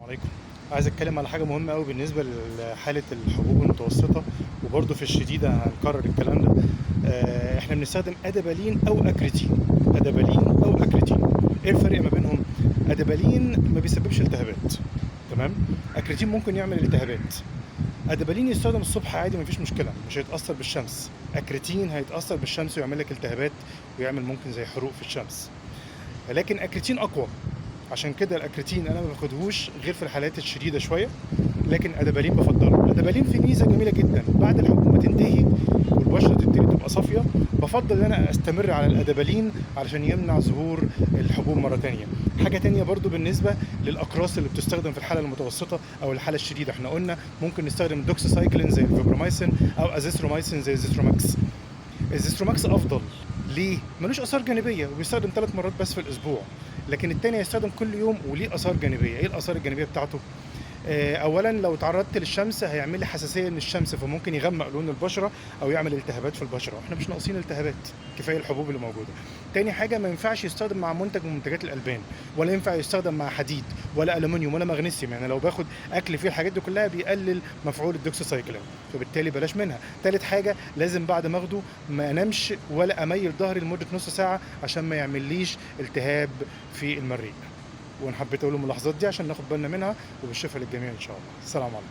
عليكم. عايز اتكلم على حاجة مهمة قوي بالنسبة لحاله الحبوب المتوسطة، وبرده في الشديدة هنكرر الكلام ده. احنا بنستخدم ادابالين او اكريتين، ادابالين او اكريتين. ايه الفرق ما بينهم؟ ادابالين ما بيسببش التهابات، تمام؟ اكريتين ممكن يعمل التهابات. ادابالين يستخدم الصبح عادي مفيش مشكلة، مش هيتاثر بالشمس. اكريتين هيتاثر بالشمس ويعمل لك التهابات ويعمل ممكن زي حروق في الشمس. لكن اكريتين اقوى، عشان كده الاكريتين انا ما باخدهوش غير في الحالات الشديدة شوية، لكن ادابالين بفضله. ادابالين فيه ميزة جميلة جدا، بعد الحبوب ما تنتهي والبشره تبتدي تبقى صافية، بفضل ان انا استمر على الادابالين علشان يمنع ظهور الحبوب مرة تانية. حاجة تانية برضو بالنسبة للاقراص اللي بتستخدم في الحالة المتوسطة او الحالة الشديدة، احنا قلنا ممكن نستخدم دوكسيسايكلين زي الفيبرومايسين او ازيثرومايسين زي الزيثروماكس. الزيثروماكس افضل ليه؟ ملوش اثار جانبيه وبيستخدم 3 مرات بس في الاسبوع، لكن التاني هيستخدم كل يوم وليه اثار جانبيه. ايه الاثار الجانبية بتاعته؟ اولا لو تعرضت للشمس هيعمل لي حساسية من الشمس، فممكن يغمق لون البشرة او يعمل التهابات في البشرة، احنا مش ناقصين التهابات، كفاية الحبوب اللي موجودة. تاني حاجة ما ينفعش يستخدم مع منتج من منتجات الالبان، ولا ينفع يستخدم مع حديد ولا الومنيوم ولا مغنيسيوم، يعني لو باخد اكل فيه الحاجات دي كلها بيقلل مفعول الدوكسيسايكلين، فبالتالي بلاش منها. تالت حاجة لازم بعد ما اخده ما انامش ولا اميل ظهري لمدة نص ساعة عشان ما يعمليش التهاب في المريء. وانا حبيت اقول الملاحظات دي عشان ناخد بالنا منها، وبالشفاء للجميع ان شاء الله. السلام عليكم.